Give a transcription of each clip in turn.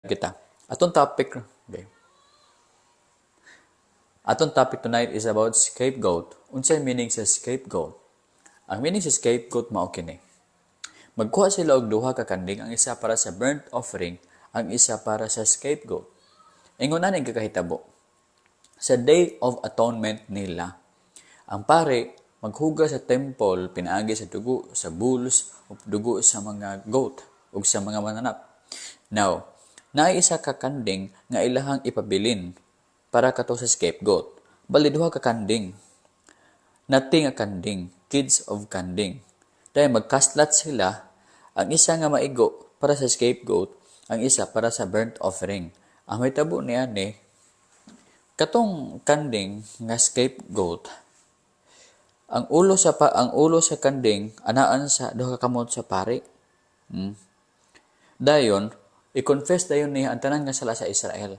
Kita. Atong topic, okay. Atong topic tonight is about scapegoat. Unsay meaning sa scapegoat? Ang meaning sa scapegoat mao kini. Magkuha sila og duha ka kanding, ang isa para sa burnt offering, ang isa para sa scapegoat. Ingon ani kakahitabo. Sa Day of Atonement nila, ang pare maghugas sa temple pinaagi sa dugo sa bulls o dugo sa mga goat ug sa mga mananap. Now, naay isa ka kanding nga ilahang ipabilin para kato sa scapegoat. Bali duha ka kanding. Nati nga kanding, kids of kanding. Dahil magkaslat sila, ang isa nga maigo para sa scapegoat, ang isa para sa burnt offering. Ang mahitabo niya ni katong kanding nga scapegoat, ang ulo sa kanding anaan sa duha ka kamot sa pari. Dayon, i-confess dayon niya ang tanan nga sala sa Israel.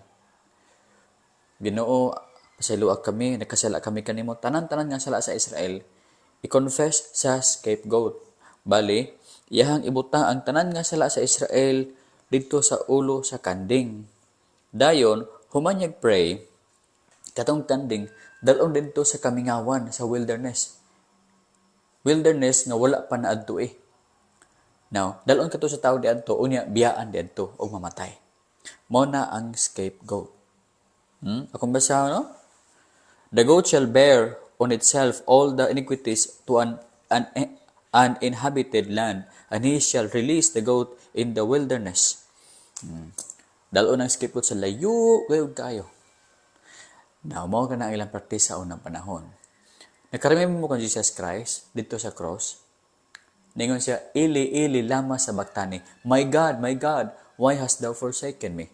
"Ginoo, pasayloa kami, nagkasala kami kanimo." Tanan-tanan nga sala sa Israel, i-confess sa scapegoat. Bali, iyahang ibutang ang tanan nga sala sa Israel didto sa ulo sa kanding. Dayon, human niya pray, katong kanding dalon didto sa kamingawan, sa wilderness. Wilderness nga wala pa naadto eh. Now, dalon kato sa tao diadto, unya biyaan diadto og mamatay. Mao na ang scapegoat. Akong basa, no? "The goat shall bear on itself all the iniquities to an uninhabited land, and he shall release the goat in the wilderness." Dalon ang scapegoat sa layo gayud kayo. Now, mao ka na ang ilang practice sa unang panahon. Nakaremember mo kang Jesus Christ didto sa cross? Ningon siya, "Eli, Eli, lama sabachthani." "My God, my God, why hast thou forsaken me?"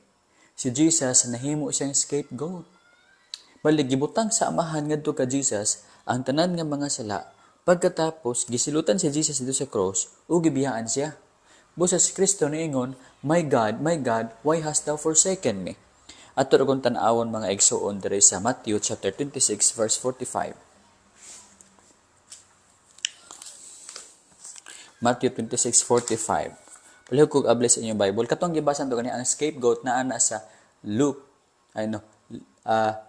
Si Jesus, nahimo siyang scapegoat. Bali, gibutang sa Amahan ngadto ka Jesus ang tanan nga mga sala. Pagkatapos, gisilutan si Jesus didto sa cross ug gibiyaan siya. Busa si Kristo niingon, "My God, my God, why hast thou forsaken me?" Ato ra kong tan-awon, mga igsuon, diri sa Matthew chapter 26 verse 45. Matthew 26:45. Palihog kog abli sa inyong Bible. Katong gibasa to gani ang scapegoat naa na sa Luke, ay no,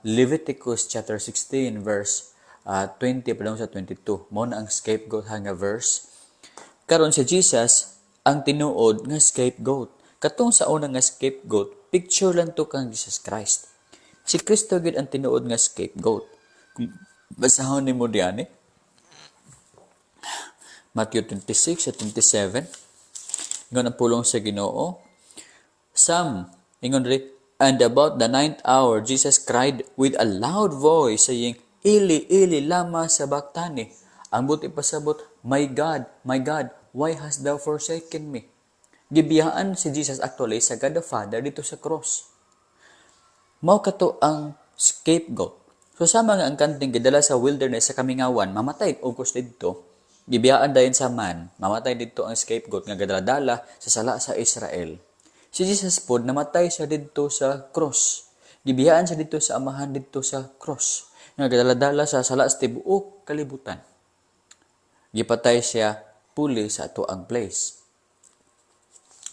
Leviticus chapter 16 verse 20 padung sa 22. Mao na ang scapegoat nga verse. Karon, si Jesus ang tinuod nga scapegoat. Katong sa una nga scapegoat, picture lang to kang Jesus Christ. Si Kristo gid ang tinuod nga scapegoat. Kung basahon nimo diyan eh. Matthew 26 at 27. Ingon ang pulong sa Ginoo. Some, ingon ri, "And about the ninth hour, Jesus cried with a loud voice, saying, Eli, Eli, lama sabachthani?" Ang buot ipasabot, "My God, my God, why hast thou forsaken me?" Gibiyaan si Jesus actually sa God the Father didto sa cross. Mao kato ang scapegoat. So sama nga ang kanding gidala sa wilderness, sa kamingawan, mamatay of course didto. Gibiyaan dayon sa man, mamatay didto ang scapegoat nga gadala sa sala sa Israel. Si Jesus pod, namatay siya didto sa cross. Gibiyaan siya didto sa Amahan didto sa cross. Nga gadala-dala sa sala sa tibuok kalibutan. Gipatay siya puli sa ato ang place.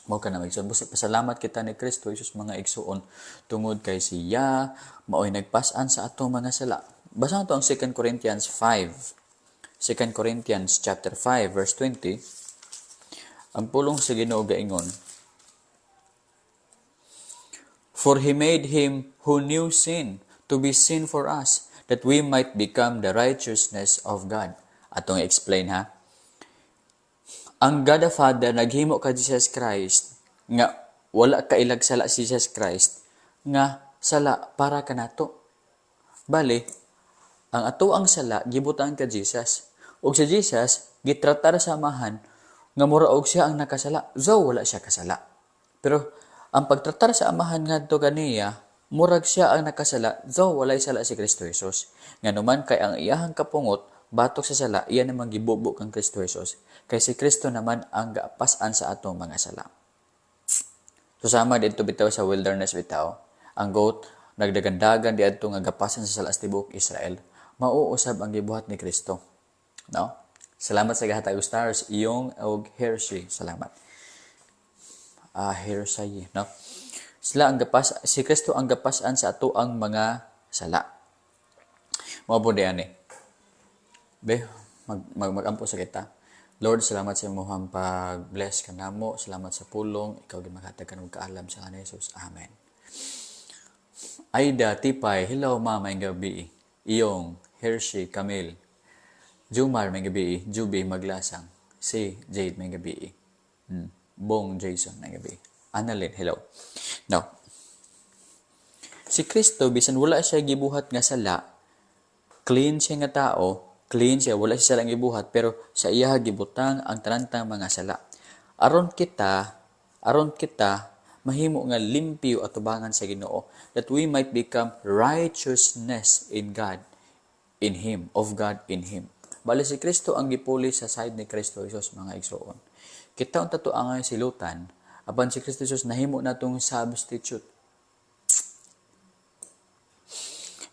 Mao kana, mga igsoon. Busa pasalamat kita ni Kristo Jesus, mga igsoon, tungod kay siya maoy nagpas-an sa atong mga sala. Basa to ang 2 Corinthians 5. 2 Corinthians chapter 5 verse 20. Ang pulong sa Ginoo gaingon, "For he made him who knew sin to be sin for us, that we might become the righteousness of God." Atong i-explain ha. Ang God the Father naghimo ka Jesus Christ nga wala kailag sala si Jesus Christ nga sala para kanato. Bali, ang ato ang sala gibutang ka Jesus. Ug si Jesus gitratar sa Amahan nga mura og siya ang nakasala. So wala siya kasala. Pero ang pagtratar sa Amahan ngadto kaniya, murag siya ang nakasala, though walay sala si Kristo Jesus. Nganuman kay ang iyahang kapungot batok sa sala, iya namang gibubo kang Kristo Jesus. Kay si Kristo naman ang gaapas-an sa atong mga sala. So sama didto bitaw sa wilderness bitaw, ang goat nagdagandagan diadto nga gapasan sa sala sa tibuok Israel. Mao usab ang gibuhat ni Kristo. No? Salamat sa gahatag og stars, Iyong og Hershey. Salamat. Hershey, no? Sila ang gapas, si Kristo ang gapasan sa ato ang mga sala. Mao po di ani. Be, mag, mag magampo sa kita. Lord, salamat sa imong pag-bless kanamo. Salamat sa pulong. Ikaw gyud maghatag kanamo kaalam sa ngalan ni Jesus. Amen. Aida Tipay, hello ma, may gabi. Iyong, Hershey, Camille. Jumar, may gabi. Juby, Maglasang. Si Jade, may gabi. Bong Jason, may gabi. Annalyn, hello. Now, si Kristo, bisan wala siya gibuhat nga sala, clean siya nga tao, clean siya, wala siya salang gibuhat, pero sa iya gibutang ang tanantang mga sala. Aron kita, mahimo nga limpyo atubangan sa Ginoo, that we might become righteousness in God, in Him, of God in Him. Bali si Kristo ang gipuli sa side ni Kristo Jesus, mga igsoon. Kita unta to angay silutan, apan si Kristo Jesus nahimo natong substitute.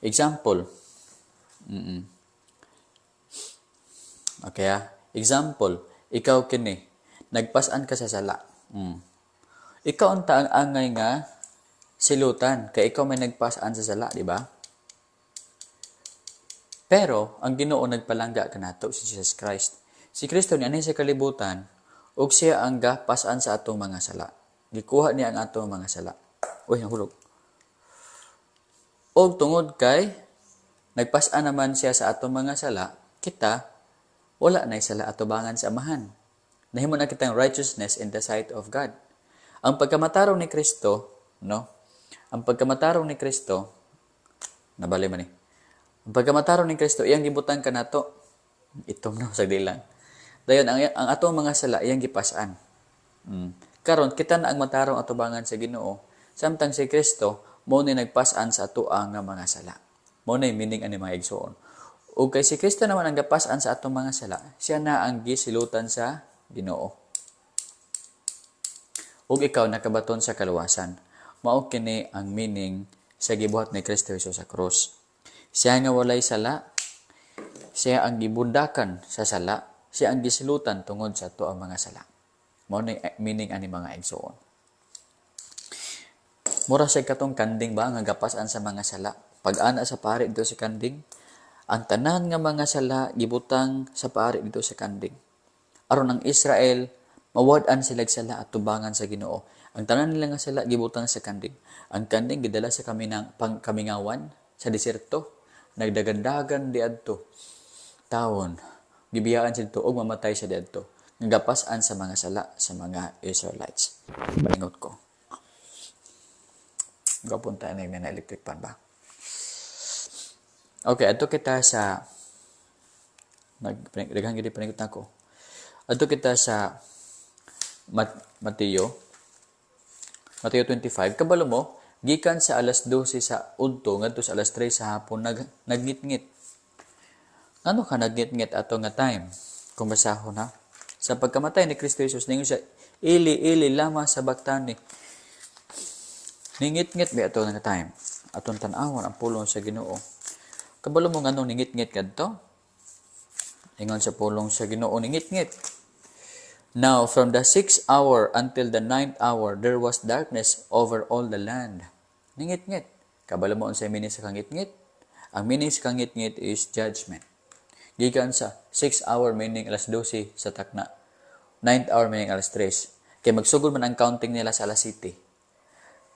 Example. Okay ah. Example, ikaw kini nagpasan ka sa sala. Ikaw unta ang angay nga silutan kay ikaw may nagpasan sa sala, di ba? Pero ang Ginoo nagpalangga kanato, si Jesus Christ. Si Kristo nianhi sa kalibutan ug siya ang gapasan sa atong mga sala. Gikuha niya ang atong mga sala. Uy, nahulog. Og tungod kay nagpasan naman siya sa atong mga sala, kita wala na sala atubangan sa Amahan. Nahimo na kitang righteousness in the sight of God. Ang pagkamatarong ni Kristo, no? Ang pagkamatarong ni Kristo, nabali man ni. Ang pagkamatarong ni Kristo, iyang gibutang kanato. Itom no, sa lang. Dayon ang atong mga sala iyang gipasan. Karon kita na ang matarong atubangan sa Ginoo, samtang si Kristo mo ni nagpasan sa atoang nga mga sala. Mo na meaning ani, mga igsoon. Ug kay si Kristo naman ang gapasan sa atong mga sala, siya na ang gisilutan sa Ginoo. Ug ikaw nakabaton sa kaluwasan. Mao kini ang meaning sa gibuhat ni Kristo Jesus sa krus. Siya nga walay sala, siya ang gibundakan sa sala, siya ang gisilutan tungod sa ato ang mga sala. Mao ni meaning ani, mga igsoon. Mura siya katong kanding ba nga gapasan sa mga sala. Pag ana sa pari dito sa kanding, ang tanan nga mga sala gibutang sa pari dito sa kanding. Aron ang Israel mawad-an sila sala at tubangan sa Ginoo. Ang tanan nila nga sala gibutang sa kanding. Ang kanding gidala sa kaminang pang kamingawan sa diserto, nagdagandagan diadto. Tawon, gibiyaan siya dito og mamatay siya diadto. Nagapas-an sa mga sala sa mga Israelites. Paingot ko. Gapunta na yung na electric pan ba? Okay, adto kita sa nag daghan gid paningot nako. Adto kita sa Mateo Mateo 25. Kabalo mo, gikan sa alas 12 sa udto ngadto sa alas 3 sa hapon nagngitngit. Ano ka nagngitngit ato nga time? Kung basahon ha. Sa pagkamatay ni Kristo Jesus, ningon siya, "Eli, Eli, lama sabachthani?" Ningitngit ba ato nga time? Aton tan-awon ang pulong sa Ginoo. Kabalo mo nganong ningitngit kadto? Ingon sa pulong sa Ginoo, ningitngit. Now, from the 6th hour until the ninth hour, there was darkness over all the land. Ningitngit. Kabalo mo unsay meaning sa kangitngit? Ang meaning sa kangitngit is judgment. Gikan sa 6 hour, meaning alas 12 sa takna. 9th hour meaning alas 3. Kay magsugod man ang counting nila sa alas 7.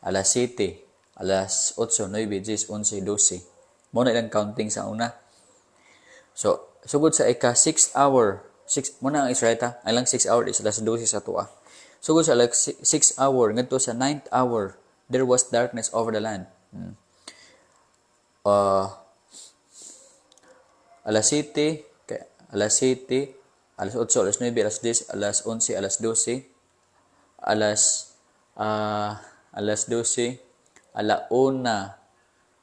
Alas 7, alas 8, 9, 10, 11, 12. Mo na ilang counting sa una. So, sugod sa ika 6 hour, 6 mo na ang Israelita, ang ilang 6 hour is alas 12 sa tuwa. Sugod sa alas 6 hour ngadto sa 9th hour, there was darkness over the land. Alas 7, kay, alas 7, alas 8, alas 9, alas 10, alas 11, alas 12, alas 12, ala 1,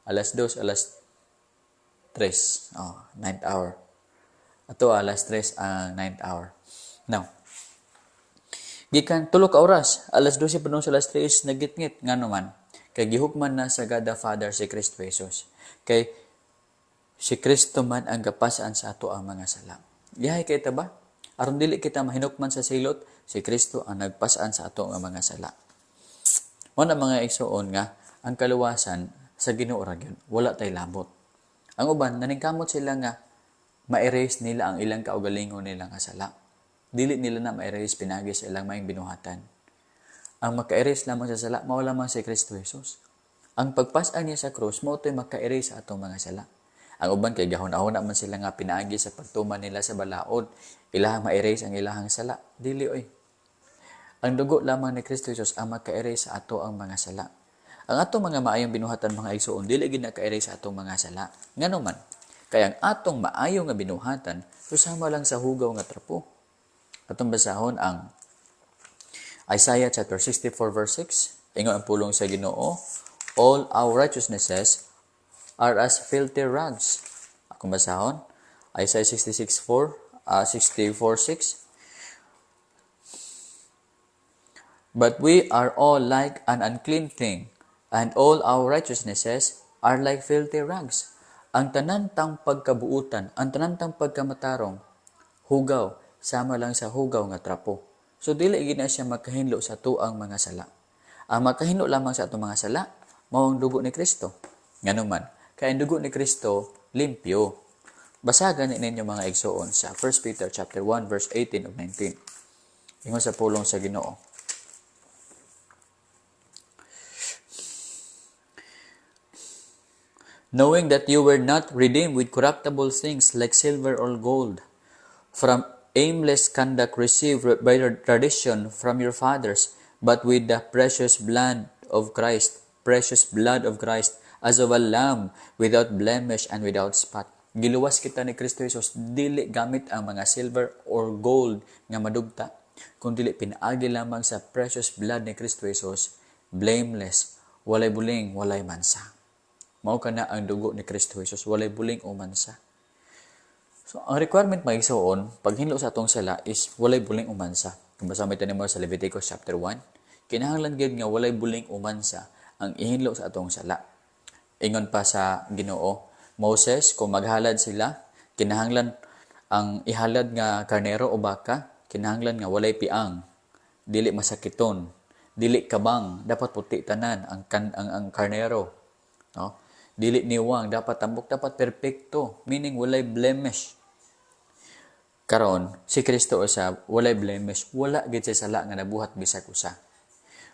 alas 2, alas 3. Oh, ninth hour. Ato alas 3 ang ninth hour. Now, gikan tulo ka oras, alas 12 padung sa alas 3 nagitngit. Ngano man? Kay gihukman na sa God the Father si Kristo Jesus. Kay si Kristo man ang gapasan sa ato ang mga sala. Gihay kay ta ba? Aron dili kita mahinukman sa silot, si Kristo ang nagpasan sa ato ang mga sala. Mao na, mga igsoon, nga ang kaluwasan sa Ginoo ra gyud, wala tay labot. Ang uban naningkamot sila nga ma-erase nila ang ilang kaugalingon nila nga sala. Dili nila na ma-erase pinagi sa ilang maayong binuhatan. Ang maka-erase lamang sa sala mao lamang si Kristo Jesus. Ang pagpas-an niya sa krus mao to'y maka-erase sa atong mga sala. Ang uban kay gahuna-huna man sila nga pinaagi sa pagtuman nila sa balaod, ilahang ma-erase ang ilahang sala. Dili oy. Ang dugo lamang ni Kristo Jesus ang maka-erase sa ato ang mga sala. Ang atong mga maayong binuhatan, mga igsoon, dili gid naka-erase sa atong mga sala. Ngano man? Kay ang atong maayo nga binuhatan susama lang sa hugaw nga trapo. Atong basahon ang Isaiah chapter 64 verse 6. Ingon ang pulong sa Ginoo, "All our righteousnesses are as filthy rags." Akong basahon, Isaiah 66:4, 64:6. "But we are all like an unclean thing, and all our righteousnesses are like filthy rags." Ang tanan tang pagkabuutan, ang tanan tang pagkamatarong, hugaw, sama lang sa hugaw nga trapo. So dili gid na siya makahinlo sa tuang mga sala. Ang makahinlo lamang sa atong mga sala, mao ang dugo ni Kristo. Ngano man? Kay ang dugo ni Kristo limpyo. Basagan ninyo, mga igsoon, sa 1 Peter chapter 1 verse 18 ug 19. Ingon sa pulong sa Ginoo. "Knowing that you were not redeemed with corruptible things like silver or gold, from aimless conduct received by tradition from your fathers, but with the precious blood of Christ, precious blood of Christ, as of a lamb without blemish and without spot." Giluwas kita ni Kristo Jesus dili gamit ang mga silver or gold nga madugta, kun dili pinaagi lamang sa precious blood ni Kristo Jesus, blameless, walay buling, walay mansa. Mao kana ang dugo ni Kristo Jesus, walay buling o mansa. So, ang requirement, mga igsoon, paghinlo sa atong sala is walay buling o mansa. Kung basa may mo sa Leviticus chapter 1, kinahanglan gyud nga walay buling o mansa ang ihinlo sa atong sala. Ingon pa sa Ginoo, Moses, kung maghalad sila, kinahanglan ang ihalad nga karnero o baka, kinahanglan nga walay piang, dili masakiton, dili kabang, dapat puti tanan ang kan ang karnero, no? Dili niwang, dapat tambok, dapat perpekto, meaning walay blemish. Karon, si Kristo usab walay blemish, wala gid siya sala nga nabuhat bisag usa.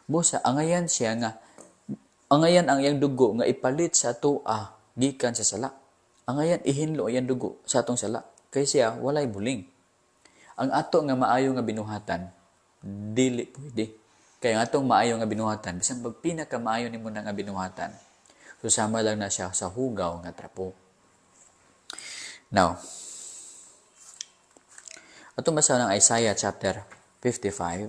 Busa angayan siya nga angayan ang iyang dugo nga ipalit sa atoa gikan sa sala. Angayan ihinlo iyang dugo sa atong sala kay siya walay buling. Ang ato nga maayo nga binuhatan dili pwede. Kay ang atong maayo nga binuhatan, bisan pag pinakamaayo nimo na nga binuhatan, susama lang na siya sa hugaw nga trapo. Now, atong basa ng Isaiah chapter 55.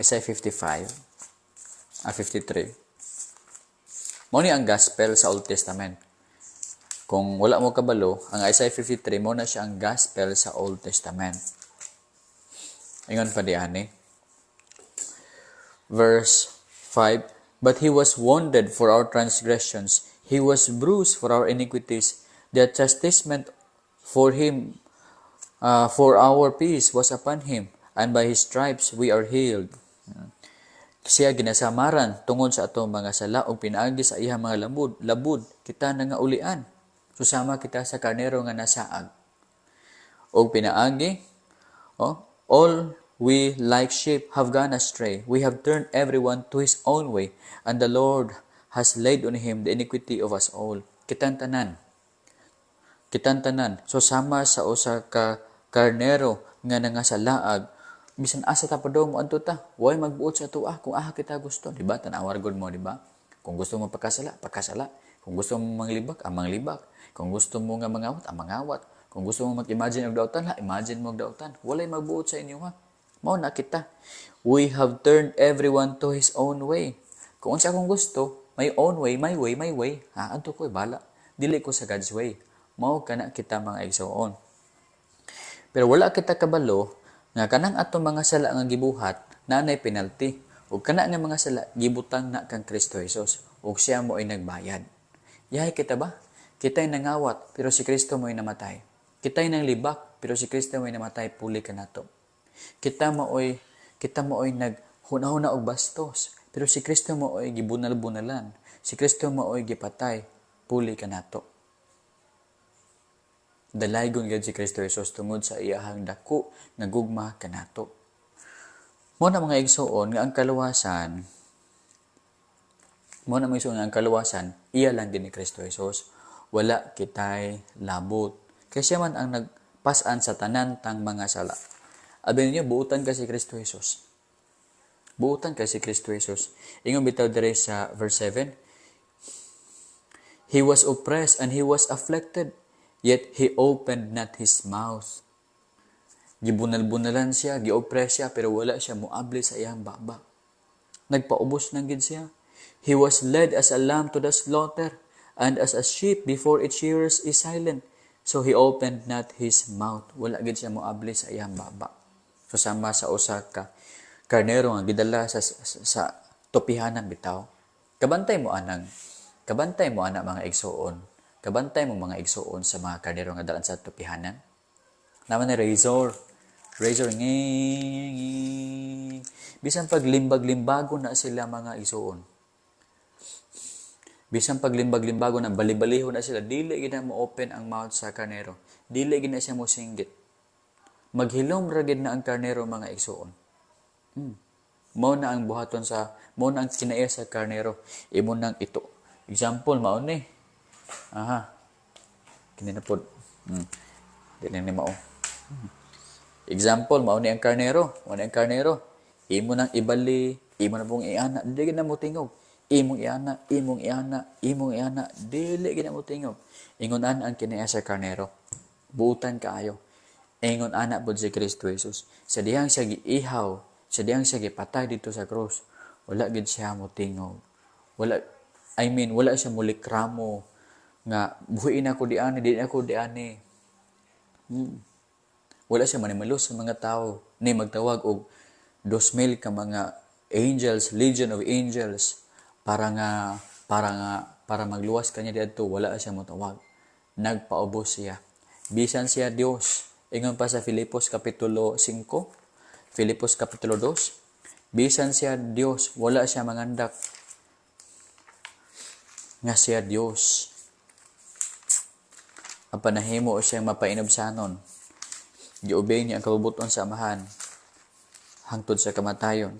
Isaiah 55, 53. Mao ni ang gospel sa Old Testament. Kung wala mo kabalo, ang Isaiah 53 mao na siya ang gospel sa Old Testament. Ingon pa diani. Verse 5, "But he was wounded for our transgressions, he was bruised for our iniquities. The chastisement for our peace was upon him, and by his stripes we are healed." Siya ginasamaran tungod sa atong mga sala ug pinaagi sa iyang mga labud kita na nga ulian. Susama kita sa karnero nga nasaag. Og pinaagi, oh, "All we like sheep have gone astray. We have turned everyone to his own way, and the Lord has laid on him the iniquity of us all." Kitang tanan. Kitang tanan. So sama sa usa ka karnero nga nangasalaag, bisan asa ta padung mo adto ta, way magbuot sa atoa kung aha kita gusto, di ba? Tan-awar gud mo, di ba? Kung gusto mo pagkasala, pagkasala. Kung gusto mo manglibak, ang manglibak. Kung gusto mo nga mangawat, ang mangawat. Kung gusto mo mag-imagine og dautan, ha, imagine mo og dautan. Walay magbuot sa inyo, ha. Mao na kita. We have turned everyone to his own way. Kung unsa akong gusto, my own way, my way, my way, ha, adto ko bala. Dili ko sa God's way. Mao kana kita, mga igsoon. Pero wala kita kabalo nga kanang atong mga sala nga gibuhat naanay penalty. Ug kana nga mga sala gibutang na kang Kristo Jesus ug siya mo ay nagbayad. Yahay kita ba? Kita'y nangawat pero si Kristo mo'y namatay. Kita'y nanglibak pero si Kristo mo'y namatay puli kanato. Kita maoy nag Huna-huna og bastos. Pero si Kristo mao'y gibunal-bunalan. Si Kristo mao'y gipatay puli kanato. Dalaygon gyud si Kristo Jesus tungod sa iyahang dako nga gugma kanato. Mao na, mga igsuon, nga ang kaluwasan, mao na, mga igsuon, nga ang kaluwasan iya lang din ni Kristo Jesus. Wala kitay labot. Kay siya man ang nagpas-an sa tanan tang mga sala. Abi ninyo, buutan ka si Kristo Jesus. Buutan ka si Kristo Jesus. Ingon bitaw dire sa verse 7, "He was oppressed and he was afflicted, yet he opened not his mouth." Gibunal-bunalan siya, gi-oppress siya, pero wala siya muabli sa iyang baba. Nagpaubos lang gid siya. "He was led as a lamb to the slaughter, and as a sheep before its shearers is silent, so he opened not his mouth." Wala gid siya muabli sa iyang baba. So sama sa usa ka karnero nga gidala sa topihanan bitaw. Kabantay mo ana, mga igsuon. Kabantay mo, mga igsuon, sa mga karnero nga dalan sa topihanan. Naman ni razor. Razor ngi. Bisan paglimbag-limbago na sila, mga igsuon. Bisan paglimbag-limbago na, balibaliho na sila, dili gid mo open ang mouth sa karnero. Dili gid na siya mo singgit. Maghilom ra gid na ang karnero, mga igsuon. Mao na ang kinaiya sa karnero. Imo nang ito. Example mao ni. Aha. Kini na pod. Di na ni mao. Example mao ni ang karnero, mao ni ang karnero. Imo nang ibali, imo na pong iana, dili gid na mo tingog. Imong iana, imong iana, imong iana, dili gid na mo tingog. Ingon ana ang kinaiya sa karnero. Buutan kaayo. Ingon ana pod si Kristo Jesus. Sa dihang siya giihaw, sa dihang siya gipatay dito sa krus, wala gid siya mo tingog. Wala, I mean, wala siya mulikramo nga buhiin ako diani, di ako diani. Wala siya manimalos sa mga tao ni magtawag og 2,000 ka mga angels, legion of angels para magluwas kanya diadto. Wala siya motawag. Nagpaubos siya. Bisan siya Dios. Ingon pa sa Filipos kapitulo 5, Filipos kapitulo 2, bisan siya Dios, wala siya mangandak nga siya Dios. Apan nahimo siyang mapainubsanon. Giobey niya ang kabubut-on sa Amahan hangtod sa kamatayon.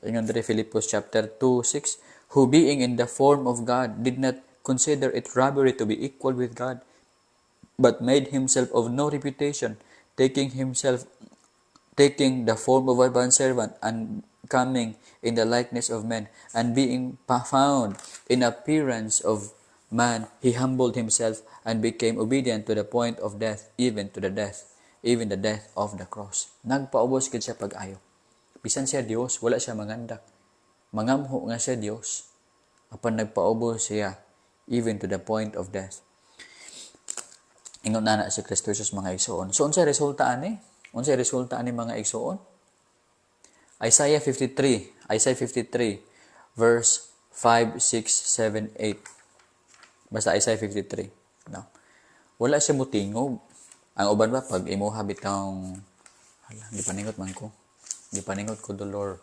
Ingon diri Filipos chapter 2:6, "Who being in the form of God did not consider it robbery to be equal with God, but made himself of no reputation, taking the form of a bondservant and coming in the likeness of men, and being found in appearance of man, he humbled himself and became obedient to the point of death, even to the death, even the death of the cross." Nagpaubos gid siya pag-ayo. Bisan siya Dios, wala siya mangandak. Mangamho nga siya Dios. Apan nagpaubos siya even to the point of death. Ingon na na si Kristo Jesus, mga igsuon. So unsay resulta ani? Unsay resulta ani, mga igsuon? Isaiah 53, Isaiah 53 verse 5, 6, 7, 8. Basta Isaiah 53. No. Wala siya mutingog. Ang uban ba pag imuha bitang, hala, gipaningot man ko. Gipaningot ko dolor.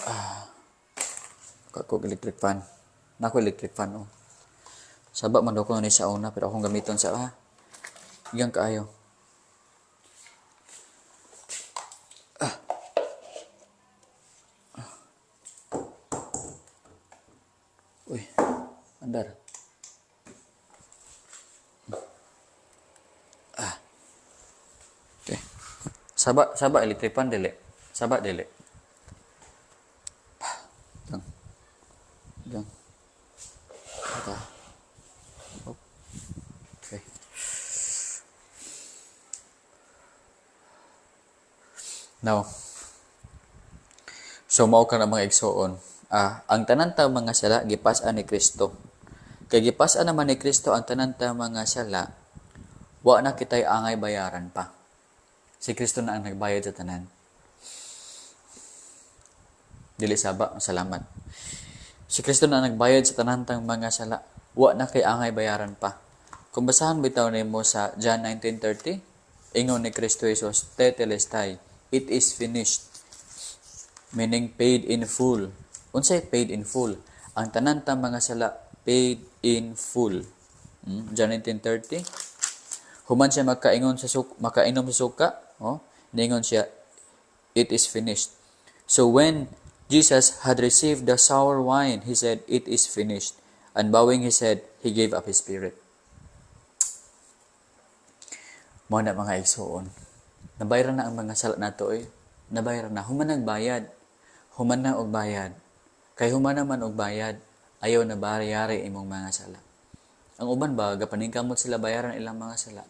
Ah. Kako electric fan. Nako electric fan, oh. Saba man daw ko ni sa una, pero akong gamiton sa ah. Igang kaayo. Ah. Ah. Uy, andar. Ah. Okay. Saba, saba electric fan dili. Saba dili. Gang. Gang. Ata. Oh. Okay. Now, so mao ka na, mga igsuon. Ah, ang tanan ta mga sala gipas-an ni Kristo. Kay gipas-an naman ni Kristo ang tanan ta mga sala, wa na kitay angay bayaran pa. Si Kristo na ang nagbayad sa tanan. Dili saba, salamat. Si Kristo na ang nagbayad sa tanan tang mga sala. Wa na kay angay bayaran pa. Kung basahan bitaw nimo sa John 19:30, ingon ni Kristo Jesus, "Tetelestai, "It is finished." Meaning paid in full. Unsay paid in full? Ang tanan ta mga sala paid in full. John 19:30. Human siya makaingon sa makainom sa suka, oh, ningon siya, "It is finished." So when Jesus had received the sour wine, he said, "It is finished." And bowing his head, he gave up his spirit. Mao na, mga igsoon. Nabayaran na ang mga sala nato eh. Nabayaran na. Human nagbayad. Human na og bayad. Kay human naman og bayad, ayaw na bayari imong mga sala. Ang uban ba, gapaningkamot sila bayaran ilang mga sala.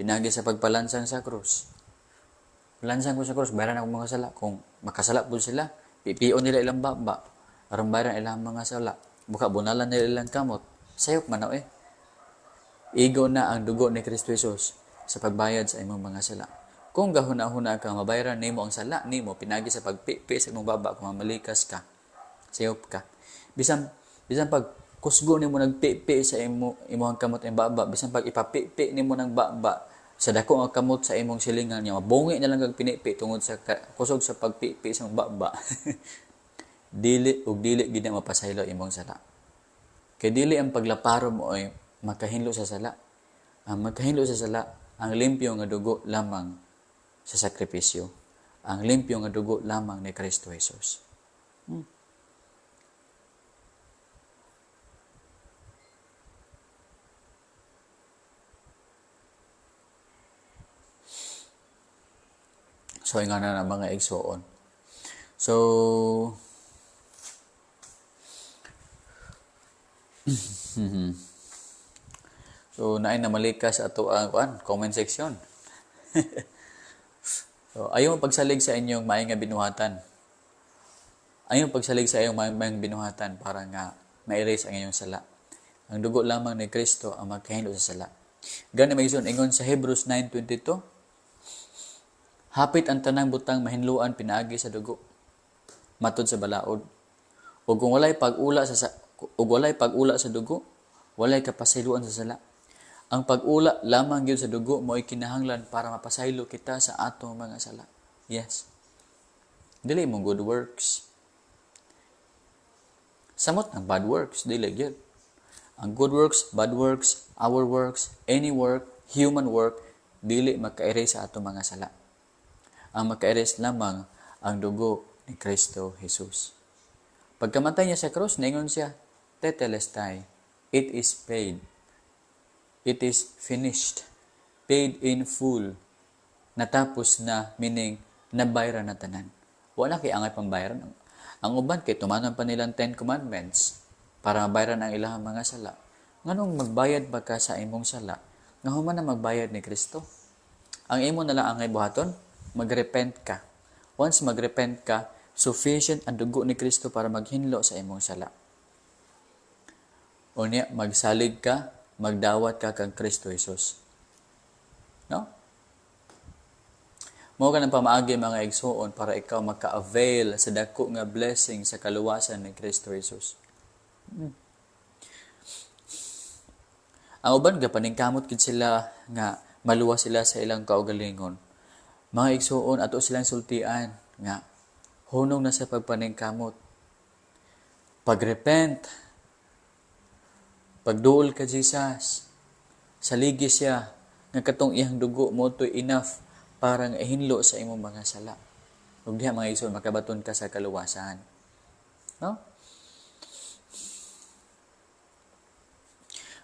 Pinagi sa pagpalansang sa krus. Lansang ko sa krus, bayaran ako mga sala. Kung makasala po sila, pipion nila ilang baba. Aron bayaran ilang mga sala. Buka bunalan nila ilang kamot. Sayop man na eh. Igo na ang dugo ni Kristo Jesus sa pagbayad sa imong mga sala. Kung gahuna-huna ka, mabayaran nimo ang sala nimo pinagi sa pagpipi sa imong baba kung mamalikas ka. Sayop ka. Bisan bisan pag kusgo nimo nagpipi sa imo imong kamot ang baba, bisan pag ipapipi nimo ng baba sa dako nga kamot sa imong silingan niya, mabungi na lang kag pinipi tungod sa kusog sa pagpipi sa imong baba. Dili ug dili gid na mapasaylo imong sala. Kay dili ang paglaparo mo ay makahinlo sa sala. Ang makahinlo sa sala, ang limpyo nga dugo lamang sa sakripisyo. Ang limpyo nga dugo lamang ni Kristo Jesus. So, nga na mga igsoon. So, naay na malikas ato ang kuan, comment section. So, ayaw pagsalig sa inyong maayong nga binuhatan. Ayaw pagsalig sa inyong maayong binuhatan para nga ma-erase ang inyong sala. Ang dugo lamang ni Kristo ang magkahinlo sa sala. Gani may ingon sa Hebrews 9:22, hapit ang tanang butang mahinluan pinaagi sa dugo matud sa balaod. Ug kung walay pag-ula sa ug walay pag-ula sa dugo, walay kapasayloan sa sala. Ang pag-ula lamang gyud sa dugo mo'y kinahanglan para mapasaylo kita sa atong mga sala. Yes. Dili mo good works. Samot ang bad works, dili gyud. Ang good works, bad works, our works, any work, human work, dili maka-erase sa atong mga sala. Ang maka-erase lamang ang dugo ni Kristo Jesus. Pagkamatay niya sa krus, ningon siya, "Tetelestai, it is paid. It is finished. Paid in full." Natapos na, meaning, nabayran na tanan. Wala kay angay pambayaran. Ang uban kay tumanon pa nilang 10 Commandments para mabayaran ang ilang mga sala. Nganong magbayad ba ka sa imong sala? Nga human na magbayad ni Kristo. Ang imo na lang angay buhaton, magrepent ka. Once magrepent ka, sufficient ang dugo ni Kristo para maghinlo sa imong sala. Unya, magsalig ka, magdawat ka kang Kristo Jesus. No? Mao ka ng pamaagi, mga igsuon, para ikaw maka-avail sa dako nga blessing sa kaluwasan ni Kristo Jesus. Ang uban gapaningkamot gid sila nga maluwas sila sa ilang kaugalingon. Mga igsuon, ato silang sultian nga hunong na sa pagpaningkamot. Pagrepent, pagduol ka Jesus, saligi siya nga katong iyang dugo mo to enough para nga ihinlo sa imong mga sala. Ug diha, mga igsoon, makabaton ka sa kaluwasan. No?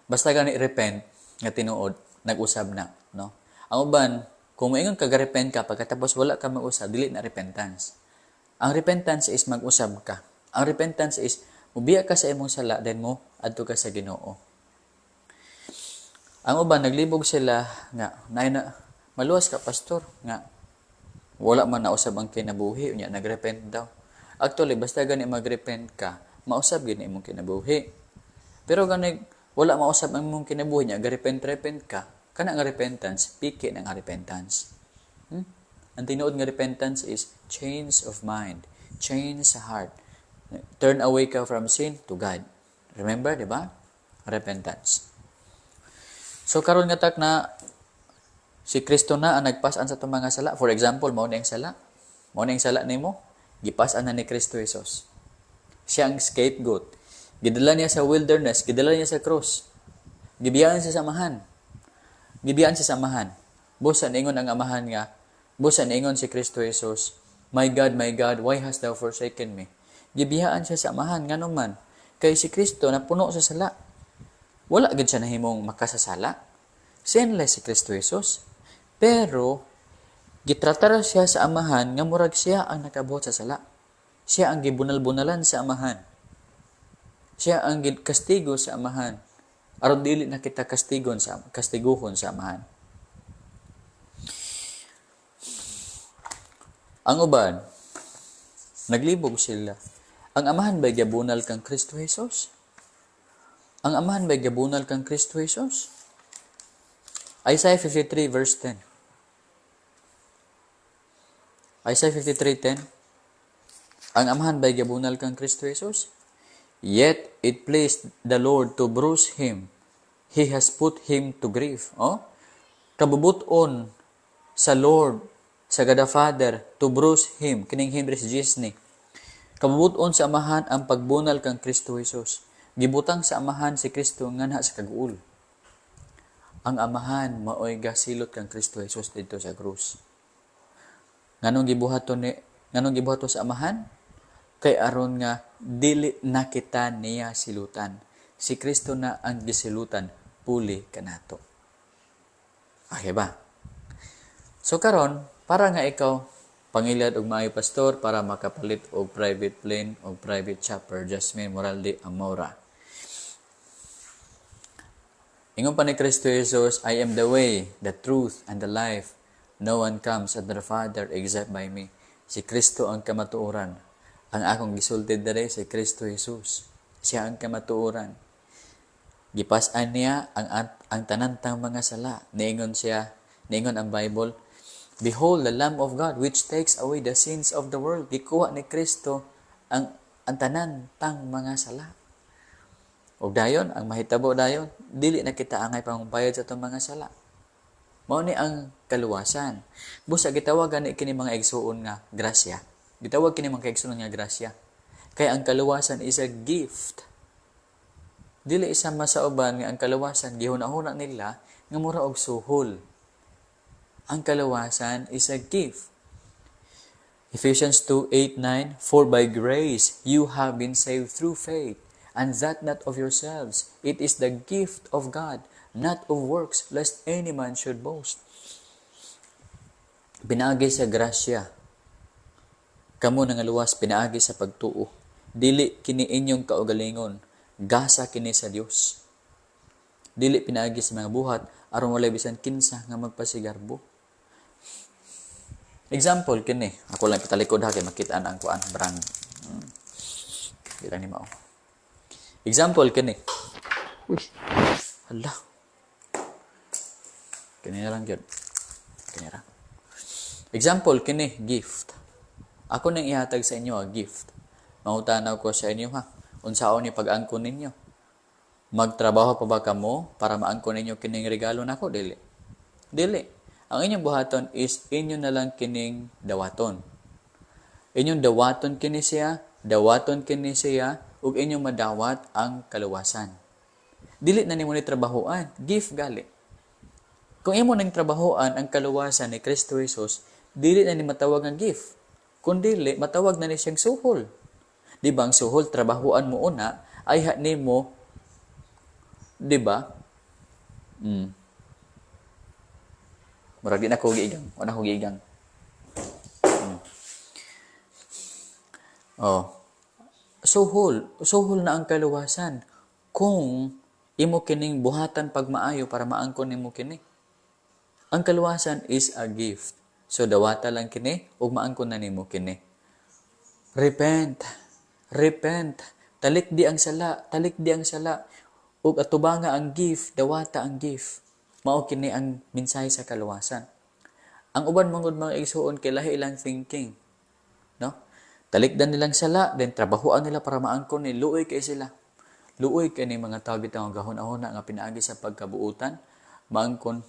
Basta gani repent nga tinuod, nag-usab na, no? Ang uban, kung moingon ka repent ka pagkatapos wala ka mag-usab, dili na repentance. Ang repentance is mag-usab ka. Ang repentance is mubiya ka sa imong sala, then mo adto ka sa Ginoo. Ang uban naglibog sila nga nay na maluwas ka, pastor, nga wala man nausab ang kinabuhi, unya nagrepent daw. Actually, basta gani magrepent ka, mausab gid imong kinabuhi. Pero gani wala mausab ang imong kinabuhi niya, garepent-repent ka, kana nga repentance, piki na nga repentance. Ang tinuod nga repentance is change of mind, change sa heart. Turn away ka from sin to God. Remember, di ba? Repentance. So karon nga tak na Si Kristo na ang nagpas-an sa atong mga sala. For example, mao ni ang sala. Mao ni ang sala nimo. Gipas-an na ni Kristo Jesus. Siya ang scapegoat. Gidala niya sa wilderness, gidala niya sa cross. Gibiyaan siya sa Amahan. Gibiyaan siya sa Amahan. Busa niingon ang Amahan nga, busa niingon si Kristo Jesus, "My God, my God, why hast thou forsaken me?" Gibiyaan siya sa Amahan. Ngano man? Kay si Kristo napuno sa sala. Wala gid siya nahimong makasasala. Sinless si Kristo Jesus. Pero gitratar siya sa Amahan nga murag siya ang nakabuhat sa sala. Siya ang gibunal-bunalan sa Amahan. Siya ang kastigo sa Amahan. Aron dili na kita kastiguhon sa Amahan. Ang uban, naglibog sila. Ang Amahan ba'y gabunal kang Kristo Jesus? Ang Amahan ba'y gabunal kang Kristo Jesus? Isaiah 53 verse 10. Isaiah 53:10. Ang Amahan ba'y gabunal kang Kristo Jesus? Yet it pleased the Lord to bruise him. He has put him to grief. Oh? Kabubuton sa Lord, sa God the Father, to bruise him. Kining him si Jesus ni. Kabubuton sa Amahan ang pagbunal kang Kristo Jesus. Gibutang sa Amahan si Kristo nganha sa kaguol. Ang Amahan maoy gasilot kang Kristo Jesus didto sa krus. Nganong gibuhaton sa Amahan? Kay aron nga dili na kita niya silutan. Si Kristo na ang gisilutan puli kanato. Okay ba? So karon, para nga ikaw pangilad og maayo pastor para makapalit og private plane og private chopper, Jasmine Moralde Amora. Ingon pa ni Kristo Jesus, "I am the way, the truth, and the life. No one comes unto the Father except by me." Si Kristo ang kamatuoran. Ang akong gisulti dere si Kristo Jesus. Siya ang kamatuoran. Gipas-an niya ang tanan tang mga sala. Niingon siya, niingon ang Bible, "Behold the Lamb of God which takes away the sins of the world." Gikuha ni Kristo ang tanan tang mga sala. Og dayon, ang mahitabo dayon, dili na kita angay pangbayad sa atong mga sala. Mao ni ang kaluwasan. Busa gitawag gani kini, mga igsuon, nga grasya. Gitawag kini, mga igsuon, nga grasya. Kay ang kaluwasan is a gift. Dili isa masauban nga ang kaluwasan gihuna-huna nila nga mura og suhol. Ang kaluwasan is a gift. Ephesians 2:8-9, "For by grace you have been saved through faith, and that not of yourselves. It is the gift of God, not of works, lest any man should boast." Pinaagi sa grasya. Kamo nangaluwas pinaagi sa pagtuo. Dili kini inyong kaugalingon, gasa kini sa Dios. Dili pinaagi sa mga buhat, aron walay bisan kinsa nga magpasigarbo. Example kini, ako lang patalikod ha kay makita na ang kuan brand. Bilang ni mao. Example kini. Uy. Hala. Kini na lang gyud. Kini ra. Example kini, gift. Ako nang ihatag sa inyo a gift. Mangutana ko sa inyo ha. Unsaon ni pag-angkon ninyo? Magtrabaho pa ba kamo para maangkon ninyo kining regalo nako? Dili. Dili. Ang inyong buhaton is inyo na lang kining dawaton. Inyong dawaton kini siya, ug inyong madawat ang kaluwasan. Dili na nimo ni trabahoan, gift gali. Kung imo nang trabahoan ang kaluwasan ni Kristo Jesus, dili na ni matawag ang gift. Kung dili, matawag na ni siyang suhol. Di ba ang suhol, trabahoan mo una, ay ha nimo, di ba? Murag di na ko giigang. Wala ko giigang. Oh. Suhol. Suhol na ang kaluwasan. Kung imo kining buhatan pagmaayo para maangkon nimo kini. Ang kaluwasan is a gift. So dawata lang kini ug maangkon na nimo kini. Repent. Repent. Talikdi ang sala, talikdi ang sala. Ug atubanga ang gift, dawata ang gift. Mao kini ang mensahe sa kaluwasan. Ang uban mangud, mga igsuon, kay lahi ilang thinking. No? Talikdan nilang sala, then trabahoan nila para maangkon ni, luoy kay sila. Luoy kay ni mga tao bitaw nga gahuna-huna nga pinaagi sa pagkabuutan, maangkon.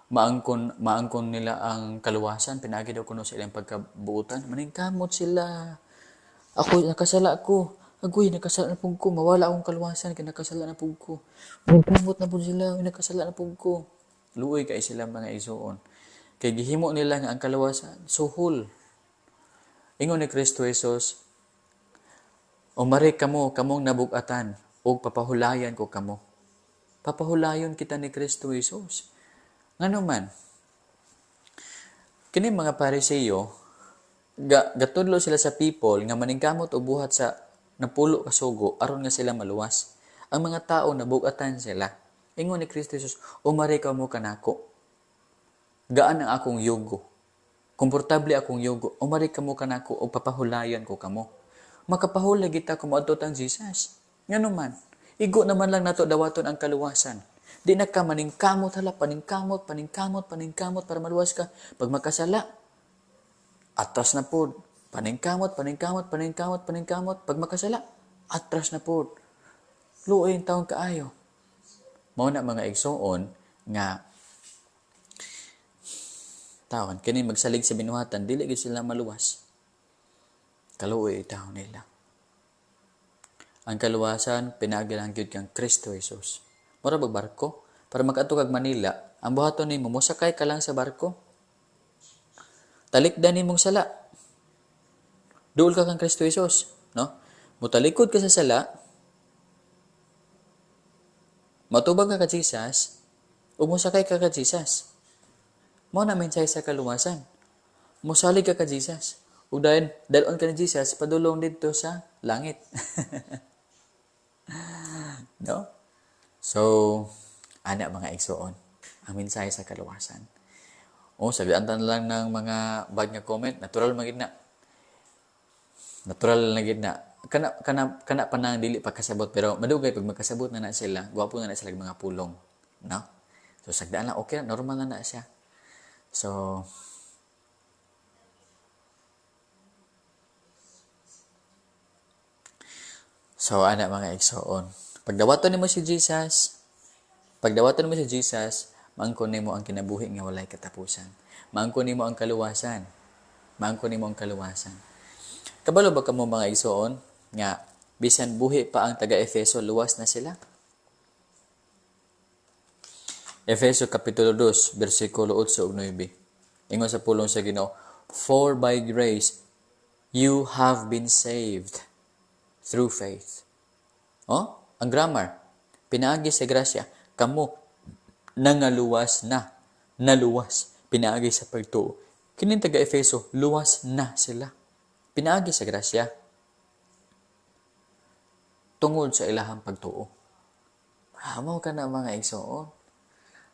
Maangkon nila ang kaluwasan pinaagi daw kuno sa ilang pagkabuutan. Maningkamot sila. Ako nakasala ko. Agoy, nakasala na pud ko. Mawala akong kaluwasan kay nakasala na pud ko. Maningkamot na pud sila, nakasala na pud ko. Luoy kay sila, mga igsuon. Kay gihimo nila nga ang kaluwasan suhol. Ingon ni Kristo Jesus, "Umari kamo, kamong nabugatan, ug papahulayan ko kamo." Papahulayon kita ni Kristo Jesus. Ngano man? Kini mga Pariseo, gatudlo sila sa people nga maningkamot og buhat sa 10 ka sugo aron nga sila maluwas. Ang mga tao nabugatan sila. Ingon ni Kristo Jesus, "Umari kamo kanako. Gaan ang akong yugo. Komportable akong yugo. Umari kamo kanako ug papahulayan ko kamo." Makapahulay kita kung moadto tang Jesus. Ngano man? Igo naman lang nato dawaton ang kaluwasan. Di na ka maningkamot hala, paningkamot, paningkamot, paningkamot para maluwas ka. Pag makasala, atras na pod. Paningkamot, paningkamot, paningkamot, paningkamot. Pag makasala, atras na pod. Luoy ang taong kaayo. Mao na, mga igsuon, nga tawon kini magsalig sa binuhatan, dili gyud sila maluwas. Kaluoy taon nila. Ang kaluwasan pinaagi lang gyud kang Kristo Jesus. Mura bag barko para makaadto kag Manila, ang buhaton nimo mosakay ka lang sa barko. Talikdan nimong sala. Duol ka kang Kristo Jesus, no? Mutalikod ka sa sala, matubang ka ka Jesus, ug mosakay ka ka Jesus. Mao na mensahe sa kaluwasan. Mosalig ka ka Jesus. Ug dayon dal-on ka ni Jesus padulong didto sa langit. No? So, ana, mga igsuon, ang mensahe sa kaluwasan. Oh, sabihan lang ng mga bad nga comment, natural man gid na. Natural na gid na. Kana pa nang dili pa kasabot, pero madugay pag makasabot na na sila, gwapo na na sila mga pulong, no? So sagdaan lang, okay, normal na na siya. So ana, mga igsoon. Pagdawaton nimo si Jesus, pagdawaton mo si Jesus, maangkon nimo ang kinabuhi nga walay katapusan. Maangkon nimo ang kaluwasan. Maangkon nimo ang kaluwasan. Kabalo ba kamo, mga igsoon, nga bisan buhi pa ang taga Efeso, luwas na sila? Efeso kapitulo 2 bersikulo 8 ug 9. Ingon sa pulong sa Ginoo, "For by grace you have been saved through faith." Oh, ang grammar. Pinaagi sa grasya, kamo nangaluwas na, naluwas, pinaagi sa pagtuo. Kining taga Efeso, luwas na sila. Pinaagi sa grasya. Tungod sa ilahang pagtuo. Hamaw ka na, mga igsoon.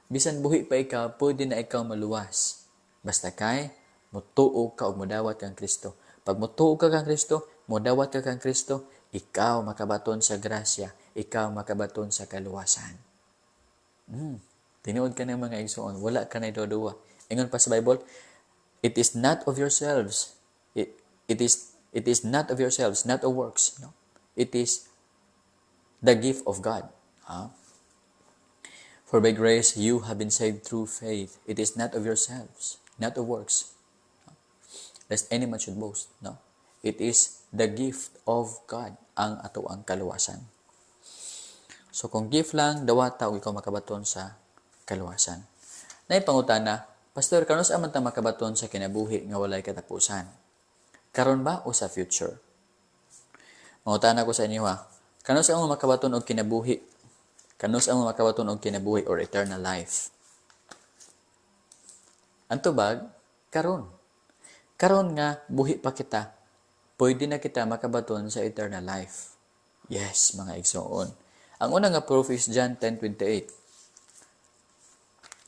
Bisan buhi pa ikaw, pwede na ikaw maluwas. Basta kay mutuo ka ug modawat kang Kristo. Pag mutuo ka kang Kristo, modawat ka kang Kristo, ikaw makabaton sa grasya, ikaw makabaton sa kaluwasan. Tinuod ka ng mga igsoon, wala ka na duwa. Ingon pa sa Bible, "It is not of yourselves. It is not of yourselves, not of works." No? It is the gift of God. Ha? "For by grace you have been saved through faith. It is not of yourselves, not of works, lest any man should boast." No? It is the gift of God ang ato ang kaluwasan. So kung gift lang, dawata ug ikaw makabaton sa kaluwasan. Naay pangutana, "Pastor, kanus-a man ta makabaton sa kinabuhi nga walay katapusan? Karon ba o sa future?" Mangutana ko sa inyo ha. Kanus-a mo makabaton og kinabuhi? Kanus-a mo makabaton og kinabuhi or eternal life? Ang tubag, karon. Karon nga buhi pa kita, pwede na kita makabaton sa eternal life. Yes, mga igsoon. Ang una nga proof is John 10:28.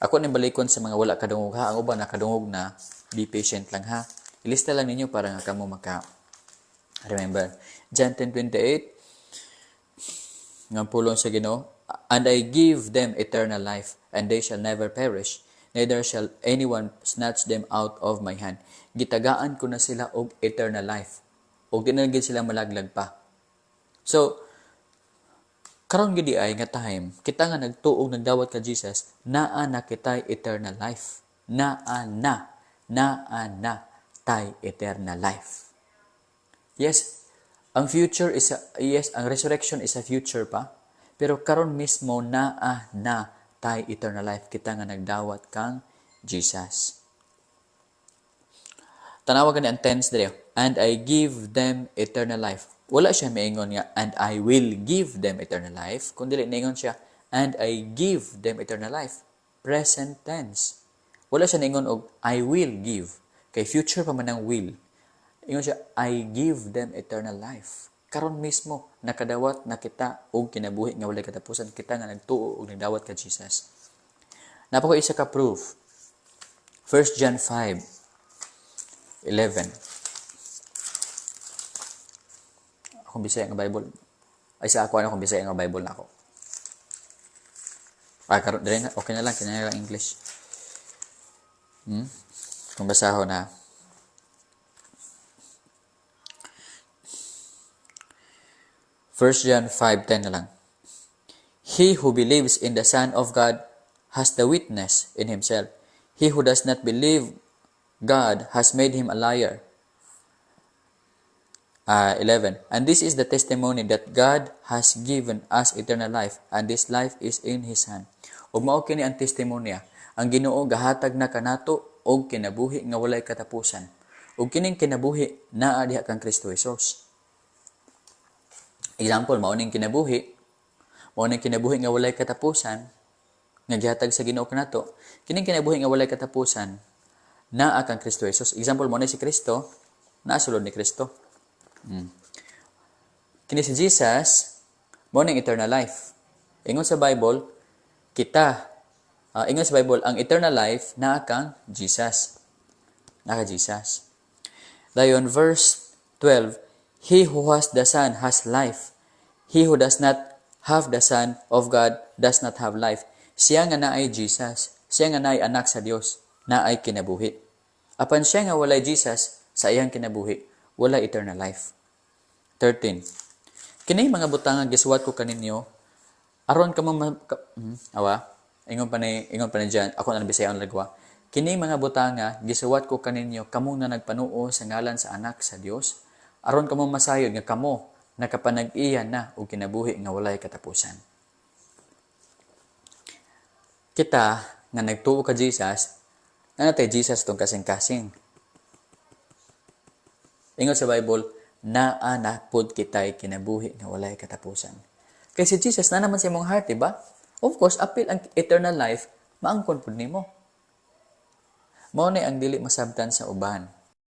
Ako ning balikon sa mga wala kadungog ha. Ang uban nakadungog na, be patient lang ha. Ilista lang ninyo para nga kamo maka remember. John 10:28 nga pulong sa Ginoo, "And I give them eternal life, and they shall never perish, neither shall anyone snatch them out of my hand." Gitagaan ko na sila og eternal life. Og di na gid sila malaglag pa. So, Karon gid ay nga time, kita nga nagtuo, nagdawat ka Jesus, naa na kitay eternal life. Naa na, naa na tay eternal life. Yes, ang future is a, yes, ang resurrection is a future pa. Pero karon mismo, naa na tay eternal life, kita nga nagdawat kang Jesus. Tanawa gani ang tense dire. "And I give them eternal life." Wala siya maingon nga "And I will give them eternal life." Kun dili ningon siya, "And I give them eternal life." Present tense. Wala siya ningon og "I will give." Kay future pa man ang "will." Ingon siya, "I give them eternal life." Karon mismo, nakadawat na kita og kinabuhi nga walay katapusan, kita nga nagtuo og nagdawat ka Jesus. Naa pa ko isa ka proof. 1 John 5:11. Akong Bisaya nga Bible. Ay, sa ako ano, akong Bisaya nga Bible na ako. Ah, karon dire na, okay na lang, kanya lang English. Kung basahon na. 1 John 5:10 na lang. "He who believes in the Son of God has the witness in himself. He who does not believe God has made him a liar." 11. "And this is the testimony, that God has given us eternal life, and this life is in His Son." Ug mao kini ang testimonya. Ang Ginoo gahatag na kanato og kinabuhi nga walay katapusan. Ug kining kinabuhi naa diha kang Kristo Jesus. Example, mao ning kinabuhi nga walay katapusan nga gihatag sa Ginoo kanato. Kining kinabuhi nga walay katapusan naa kang Kristo Jesus. Example, mao ni si Kristo, naa sulod ni Kristo. Kini si Jesus, mao ning eternal life. Ingon sa Bible, kita ingon sa Bible, ang eternal life naa kang Jesus. Naa ka Jesus. Dayon verse 12, "He who has the Son has life. He who does not have the Son of God does not have life." Siya nga naay Jesus, siya nga naay anak sa Dios, naay kinabuhi. Apan siya nga walay Jesus sa iyang kinabuhi, wala eternal life. 13. "Kini mga butang nga gisuwat ko kaninyo aron kamo awa ingon pa ni John, ako na Bisaya ang lagwa. "Kini mga butanga gisuwat ko kaninyo, kamo nga nagpanuo sa ngalan sa Anak sa Dios, aron kamo masayod nga kamo nakapanag-iya na og kinabuhi nga walay katapusan." Kita nga nagtuo ka Jesus, naa natay Jesus tong kasing-kasing. Ingon sa Bible, naa na pud kitay kinabuhi nga walay katapusan. Kay si Jesus na naman sa imong heart, di ba? Of course, apil ang eternal life, maangkon pud nimo. Mao ni ang dili masabtan sa uban.